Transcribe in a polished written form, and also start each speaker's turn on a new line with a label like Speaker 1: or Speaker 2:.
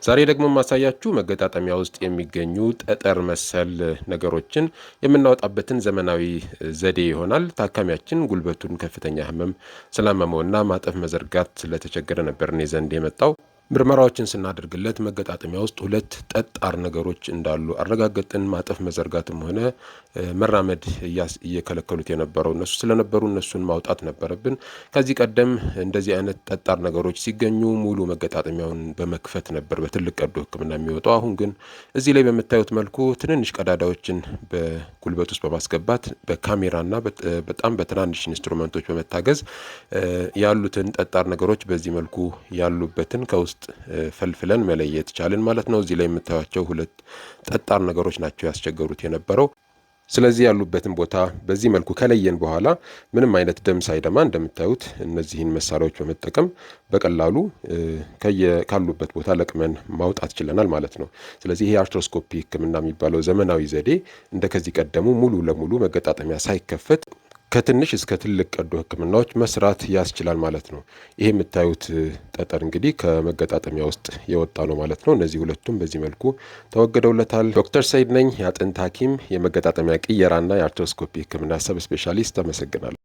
Speaker 1: ዛሬ ደግሞ የማሳያችሁ መገጣጠሚያ ውስጥ የሚገኙ ጠጠር መሰል ነገሮችን የምናወጣበትን ዘመናዊ ዘዴ ይሆናል። ታካሚያችን ጉልበቱን ከፍተኛ ህመም ስላመመውና ማጠፍ መዘርጋት ስለተቸገረ ነበር እኔ ዘንድ የመጣው። ምርመራዎችን ስናደርግለት መገጣጠሚያ ውስጥ ሁለት ጠጣር ነገሮች እንዳሉ አረጋገጥን። ማጠፍ መዘርጋትም ሆነ መራመድ እየከለከሉት የነበረው እነሱ ስለነበሩ እነሱን ማውጣት ነበረብን። ከዚህ ቀደም እንደዚህ አይነት ጠጣር ነገሮች ሲገኙ ሙሉ መገጣጠሚያውን በመክፈት ነበር በትልቅ ቀዶ ሕክምና የሚወጣው። አሁን ግን እዚህ ላይ በምታዩት መልኩ ትንንሽ ቀዳዳዎችን በጉልበት ውስጥ በማስገባት በካሜራና በጣም በትናንሽ instrument ኦች በመታገዝ ያሉትን ጠጣር ነገሮች በዚህ መልኩ ያሉበትን ከውስጥ ፈልፍለን መለየት ቻልን ማለት ነው። እዚህ ላይ የምታዩቸው ሁለት ጠጣር ነገሮች ናቸው ያስቸገሩት የነበረው። ስለዚህ ያሉበትን ቦታ በዚህ መልኩ ከለየን በኋላ ምንም አይነት ደም ሳይደማ እንደምታዩት እነዚህን መሳሪያዎች በመጠቀም በቀላሉ ካሉበት ቦታ ለቅመን ማውጣት ችለናል ማለት ነው። ስለዚህ ይሄ arthroscopy ሕክምና የሚባለው ዘመናዊ ዘዴ እንደ ከዚህ ቀደሙ ሙሉ ለሙሉ መገጣጠሚያ ሳይከፈት ከትንሽ እስከ ትልቅ ቀዶ ሕክምናዎች መስራት ያስችላል ማለት ነው። ይሄ የምታዩት ጠጠር እንግዲህ ከመገጣጠሚያ ውስጥ የወጣ ነው ማለት ነው። እነዚህ ሁለቱም በዚህ መልኩ ተወግደውለታል። ዶክተር ሰይድ ነኝ፣ የአጥንት ሐኪም፣ የመገጣጠሚያ ቅየራና የ arthroscopy ሕክምና sub specialist። አመሰግናለሁ።